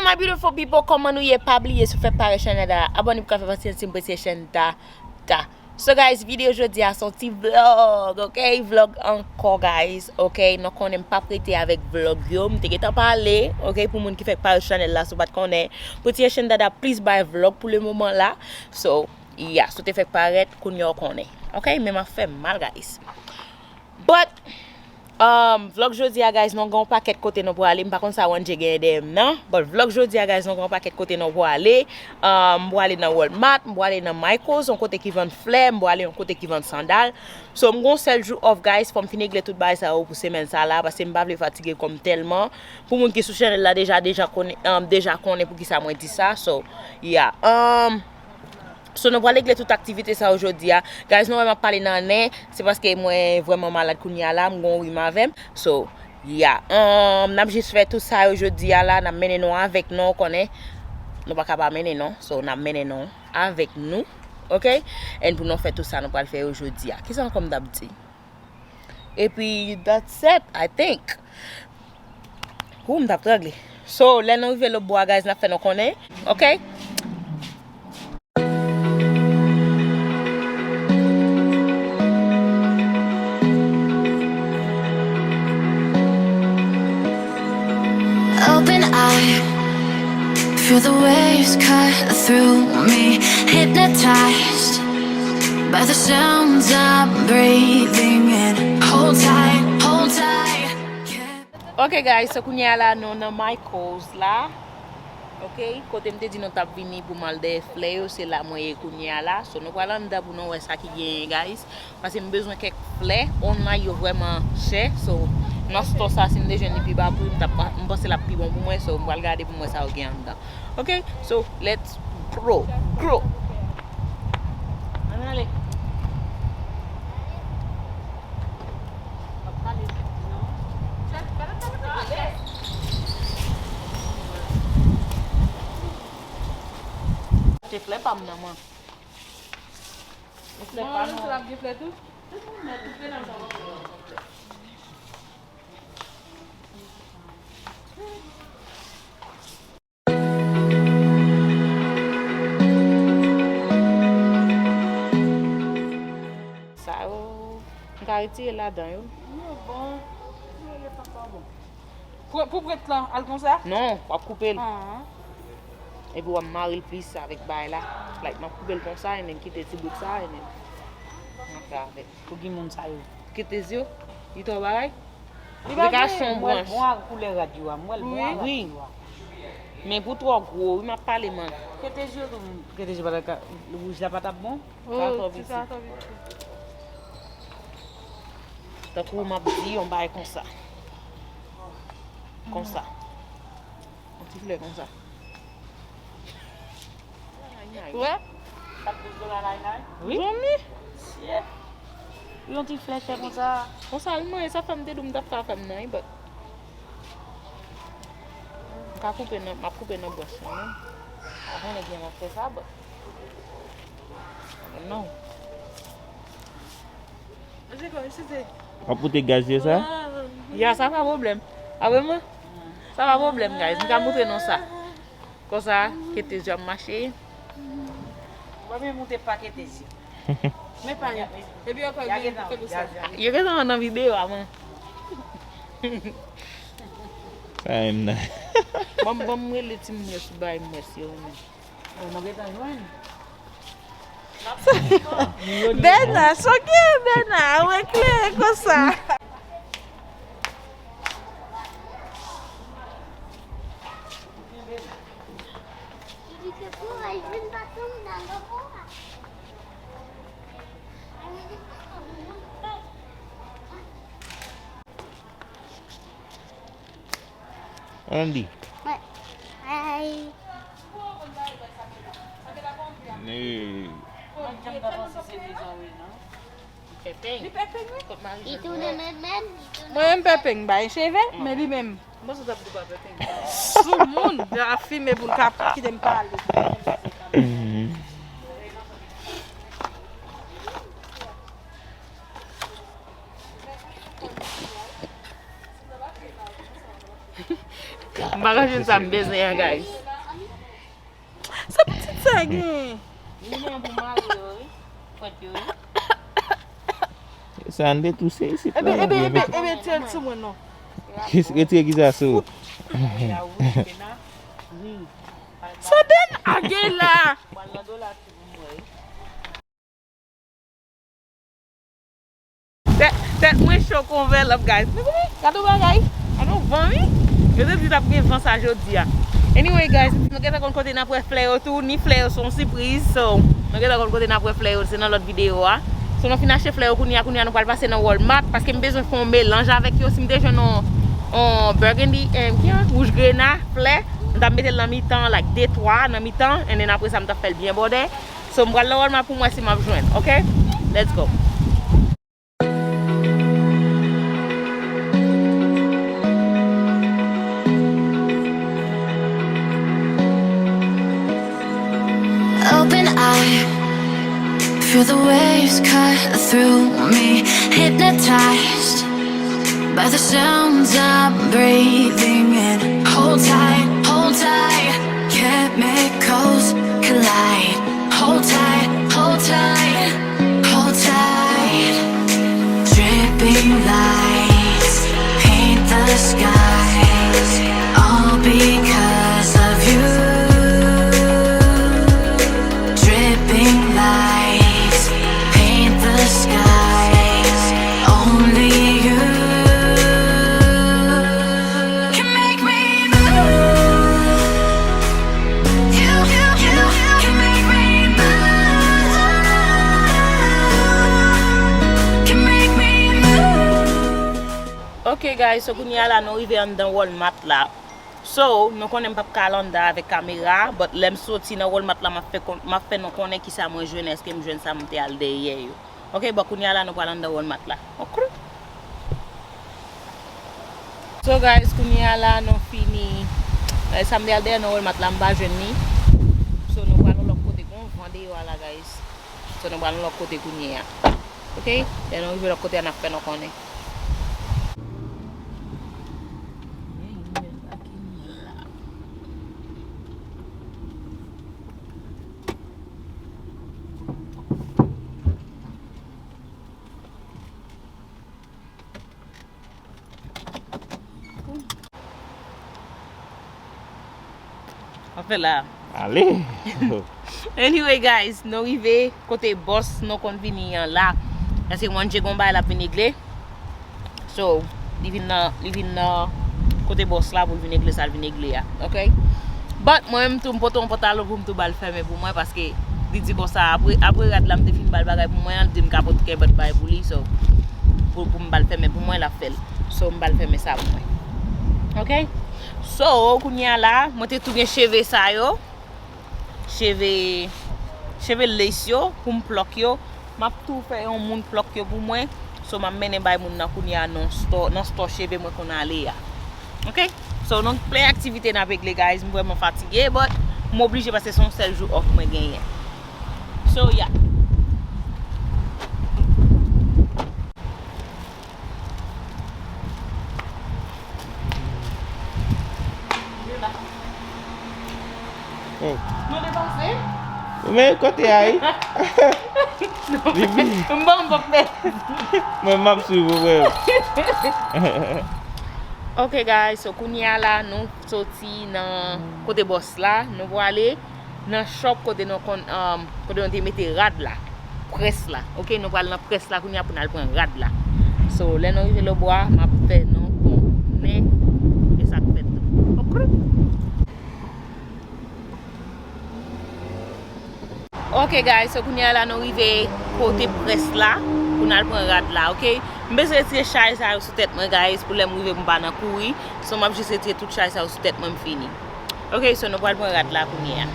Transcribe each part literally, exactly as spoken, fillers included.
My beautiful people, kòman nou ye? Pa bliye, si w fèk parèt chanèl la, abòne pou ka fè pati ansanm pou se chanèl ta, ta. So guys, videyo jodi a se yon ti vlog, ok? Vlog ankò, guys, ok? Nou konnen m p ap rete avèk vlog yo, m te gentan pale, ok? Pou moun ki fèk parèt chanèl la, si w pa t konnen, Pretty Haitian Dada plis bay vlog pou le moman la. So, yeah, si w te fèk parèt, kounye a w konnen, ok? Men m ap fè mal, guys. But, um, vlog jodi a, guys, nou gen yon pakèt kote nou prale. M pa konn sa Wanje genyen dèyè m nan. But vlog jodi a, guys, nou gen yon pakèt kote nou prale. Um, m prale nan Walmart, m prale nan Michaels, yon kote ki vann flè, m prale yon kote ki vann sandal. So, m gen yon sèl jou off, guys, fò m fin regle tout bagay sa yo pou semèn sa la, paske m pa vle fatige kò m tèlman. Pou moun ki sou chanèl la deja, deja konnen, um, deja konnen poukisa mwen di sa. So, yeah. Um, So, nou pral regle tout aktivite sa yo jodi a. Guys, nou wè m ap pale nan nen, se paske mwen vrèman malad kounye a la, m gen yon rim avè m. So, yeah. Um, n ap jis fè tout sa yo jodi a la, n ap mennen nou avèk nou, ou konnen. Nou pa ka pa mennen non. So, n ap mennen nou avèk nou, ok? And pou nou fè tout sa nou pral fè yo jodi a. Kisa ankò m t ap di? Epi, that's it, I think. Hoo, m t ap trangle. So, lè nou rive lòtbò a, guys, n ap fè nou konnen. Ok? Open eye, feel the waves cut through me. Hypnotized by the sounds I'm breathing in. Hold tight, hold tight. Yeah. Ok guys, so kounye a la nou nan Michaels la. Ok, kote m te di nou t ap vini pou m al dèyè flè yo, se la mwen ye kounye a la. So nou pral anndan pou nou wè sa ki genyen guys. Paske m bezwen kèk flè, online yo vrèman chè. So nan store sa si m te jwenn li pi ba pri, m t ap, m panse l ap pi bon pou mwen. So m pral gade pou m wè sa yo gen anndan. Ok, so let's grow, grow. Ann ale. Achte flè pa m nan man. Flè pa nou. Tout moun mèt toufe nan sa w ap fè. Sa yo, m ka retire ladan yo. Yo bon. Pou, pou prèt lan, al konsa? Non, w ap koupe l. Ah. Epi w ap mare l plis avèk bagay la. Like, m ap koupe l konsa, and then kite ti bout sa, and then m ap fè avèk. Pou ki moun sa yo? Ketez yo, li twò bagay. Li pa vle. Li ka son branch. M wè l bon ak koulè rad yo a. M wè l bon ak rad yo a. Men pou twò gwo, wi, m ap pale, man. Ketez yo tou, ketez yo pa ta ka, wouj la pa t ap bon? Sa twò piti. Tankou m ap di yon bagay konsa. Konsa. Yon ti flè konsa. Wè? Kat douz dola laynay? Wi. Zanmi. Mesye. Pou yon ti flè chè konsa. Konsa l mwen, sa fè m te di w m t ap ka fè m nan, but m ka koupe nan, m ap koupe nan branch lan menm. Pa konnen gen nan fè sa, but I don't know. W ap pote gaz yo sa? Ya, sa pa pwoblèm. A vrèman? Sa pa pwoblèm, guys. M ka montre nou sa. Konsa, ketez yo ap mache. Ou pa menm moute pa ketez yo. Men pa yo. Epi ankò, yo gentan nan videyo a, man. Sa menm nan. Ban m, ban m rele timoun yo sou bay m wè si yo renmen. Bèna, soke Bèna, ou eklere konsa. Andy. Hey. Li pèpeng. Mwen menm pèpeng bay cheve, men li menm. Soumoun, la fime pou l ka kite m pale. M pa ka jwenn sa m bezwen an, guys. Gen. Li gen pou mari yo, wi. Fwèt yo, wi. Sa n te touse isit la, ebyen, ebyen, ebyen, ebyen, tèl sou mwen non. Retire ki sa sou. Sodèn age la. Tèt, tèt mwen cho kon vèlòp, guys. Gade yon bagay. Gade yon van, wi. Yo te di t ap gen van sa jodi a. Anyway, guys, nou gentan konn kote n ap wè flè yo tou. Ni flè yo se yon sipriz. So, nou gentan konn kote n ap wè flè yo. Se nan lòt videyo a. So, nou fin achte flè yo kounye a. Kounye a, nou pral pase nan Walmart. Paske m bezwen fè yon melanj avèk yo. Si m te jwenn yon, yon burgundy, em, ki an? Wouj grena, flè. M t ap mete l nan mitan, like, de twa nan mitan. And then apre sa, m t ap fè l byen bòdè. So, m pral nan Walmart pou m wè si m ap jwenn, ok? Let's go. Open eye, feel the waves cut through me. Hypnotized by the sounds I'm breathing in. Hold tight, hold tight, chemicals collide. Hold tight, hold tight, hold tight. Dripping lights paint the skies, all because of you. Dripping lights paint the skies, only you can make me move. You, you, you, you can make me move. Can make me move. Ok, guys, so kounye a la, nou rive anndan Walmart la. So, nou konnen m p ap ka al anndan avèk kamera, but lè m soti nan Walmart la, m ap fè kon-, m ap fè nou konnen kisa mwen jwenn, èske m jwenn sa m te al dèyè yo. Ok, but kounye a la, nou pral anndan Walmart la. Ok. So, guys, kounye a la, nou fini. Eh, sa m te al dèyè nan Walmart la, m pa jwenn li. So, nou pral yon lòt kote, gon van deyò a la, guys. So, nou pral yon lòt kote kounye a. Ok? Lè nou rive lòt kote a, n ap fè nou konnen. Anfen la. Ale. Anyway, guys, nou rive kote bòs nou konn vini an la. Paske manje gon bagay l ap vin regle. So, li vin nan, li vin nan kote bòs la pou l vin regle sa l vin regle a. Ok? But mwen menm tou, m pote yon pantalon pou m tou ba l fèmen pou mwen, paske li di konsa, apre, apre rad la m te fin ba l bagay pou mwen an, li di m ka pote kèbèt bagay pou li, so, pou, pou m ba l fèmen pou mwen, l ap fè l. So, m ba l fèmen sa pou mwen. Ok? So, kounye a la, mwen te tou gen cheve sa yo. Cheve, cheve lace yo, pou m plòk yo. M ap tou fè yon moun plòk yo pou mwen. So, m ap mennen bay moun nan kounye a nan store, nan store cheve mwen konn ale a. Ok? So, nou gen plen aktivite n ap regle, guys. M vrèman fatige, but m oblije paske se yon sèl jou off mwen genyen. So, yeah. Oh. Nou depase? Men kote a ye? Non, m bon, m pap fè. Mwen, m ap swiv ou, frè. Ok, guys, so kounye a la, nou soti nan kote bòs la, nou prale nan shop kote nou konn, um, kote nou te mete rad la, près la. Ok, nou pral nan près la kounye a pou n al pran rad la. So, lè nou rive lòtbò a, m ap fè nou konnen e sa k fèt tou. Ok. Ok, guys, so kounye a la nou rive kote près la pou n al pran rad la, ok? M bezwen retire chay sa yo sou tèt mwen, guys, pou lè m rive pou m pa nan kouri. So, m ap jis retire tout chay sa yo sou tèt mwen, m fini. Ok, so nou pral pran rad la kounye a.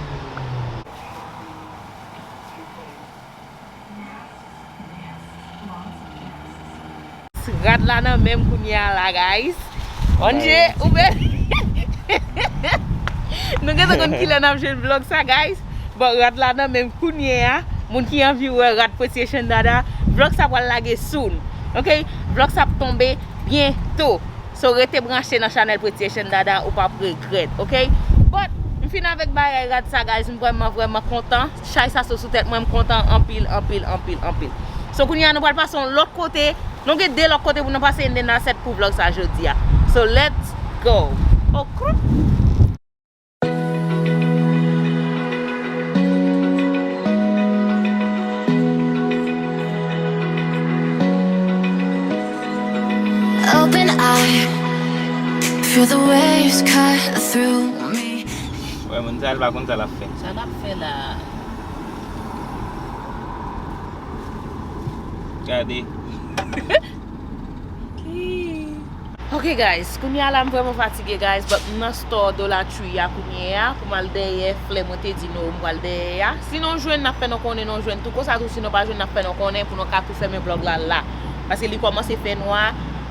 Rad la nan men m kounye a la, guys. Onje, ou bèl. Nou gentan konn kilè n ap jwenn vlòg sa, guys. Bon, rad la nan men m kounye a. Moun ki anvi wè rad Pretty Asian Dada, vlòg sa pral lage soon. Ok? Vlòg sa ap tonbe byento. So, rete branche nan chanèl Pretty Asian Dada, ou p ap regrèt, ok? But, m Fin avèk bagay rad sa, guys, m vrèman, vrèman kontan. Chay sa sou, sou tèt mwen, m kontan anpil, anpil, anpil, anpil. So, kounye a, nou pral pase yon lòt kote. Nou gen de lòt kote pou nou pase in the nèsèt pou vlòg sa jodi a. So, let's go. Oh, crap. Open eye, feel the waves cut through me. Wè, moun sa, l pa konn sa l ap fè. Sa n ap fè la? Gade. Ok guys, kounye a la m vrèman fatige guys, but m nan store Dollar Tree a kounye a pou m al dèyè flè mwen te di nou m pral dèyè a. Si nou jwenn, n ap fè nou konnen nou jwenn tou konsa tou, si nou pa jwenn, n ap fè nou konnen pou nou ka tou fèmen vlòg la la. Paske li kòmanse fè nwa,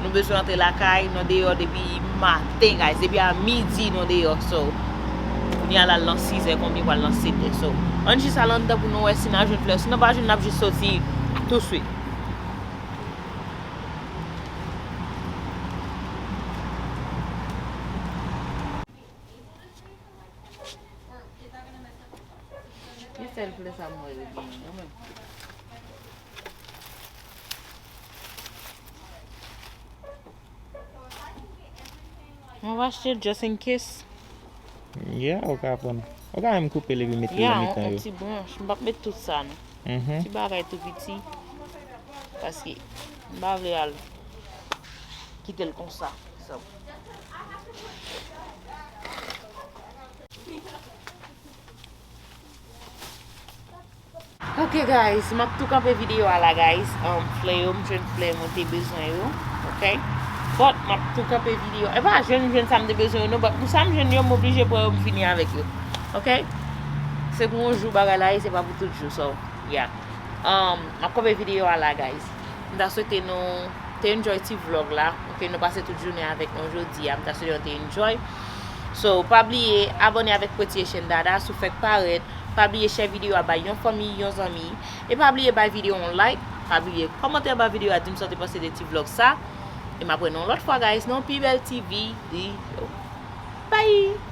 nou bezwen antre lakay, nou deyò depi maten guys, depi a midi nou deyò. So, kounye a la l nan sizè konbyen, pral nan setè. So, ann jis al anndan pou nou wè si n a jwenn flè. Si nou pa jwenn, n ap jis soti touswit. Ki sèl flè sa m wè yo genyen, mwen menm. Mwen va achte l just in case. Yeah, ou ka pran. Ou ka menm koupe l epi mete l nan mitan yo. Yon ti branch. M p ap met tout sa non. Ti bagay tou piti. Paske m pa vle al kite l konsa. So. Ok guys, m ap tou kanpe videyo a la guys. Um, flè yo, m jwenn flè mwen te bezwen yo. Ok. But m ap tou kanpe videyo. E pa jwenn, m jwenn sa m te bezwen yo non, but pou sa m jwenn yo, m oblije pran yo, m fini avèk yo. Ok. Se pou yon jou bagay la ye, se pa pou tout jou. So, yeah. Um, m ap kanpe videyo a la guys. M ta swete nou te enjoy ti vlòg la. Ok, nou pase tout jounen avèk nou jodi a. M ta swete nou te enjoy. So, pa bliye abòne avèk Pretty Asian Dada si w fèk parèt. Pa bliye share videyo a bay yon fanmi, yon zanmi. E pa bliye bay videyo a yon like. Pa bliye kòmante anba videyo a, di m sa w te panse de ti vlòg sa. E m ap wè nou yon lòt fwa guys, nan yon pi bèl ti videyo. Bye!